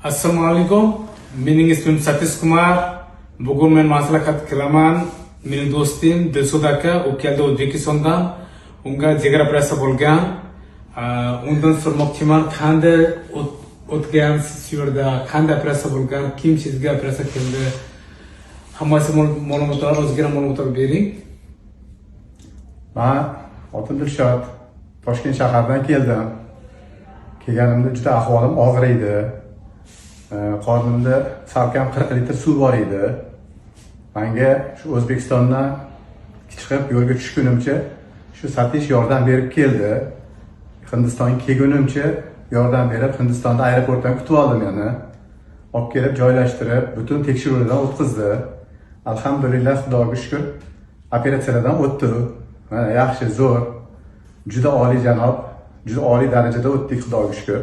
Assalomu alaykum. Mening ismim Satish Kumar. Bugun men maslahat qilaman. Mening do'stim Dilshod aka, u keldi O'zbekistondan. Unga jigar operatsiya bo'lgan. Undan so'ramoqchiman, qanday o'tgan shu yerda, qanday operatsiya bo'lgan, kim sizga operatsiya qildi. Hammasi ma'lumotlar, ozgina ma'lumotlar bering. Man otim Dilshod, Toshkent shaharidan keldim. Kelganimda juda ahvolim og'ir edi. Qornimda salkam 40 litr suv bor edi. Manga shu O'zbekistondan chiqib yo'lga tushgunimcha shu Satish yordam berib keldi. Hindistonga kelgunimcha yordam berib, Hindistonda aeroportdan kutib oldi meni. Olib kelib joylashtirib, butun tekshiruvlardan o'tkazdi. Alhamdulillah, Xudoga shukur, operatsiyalardan o'tdi. Mana yaxshi, zo'r. Juda oliyjanob, juda oliy darajada o'tdik, Xudoga shukur.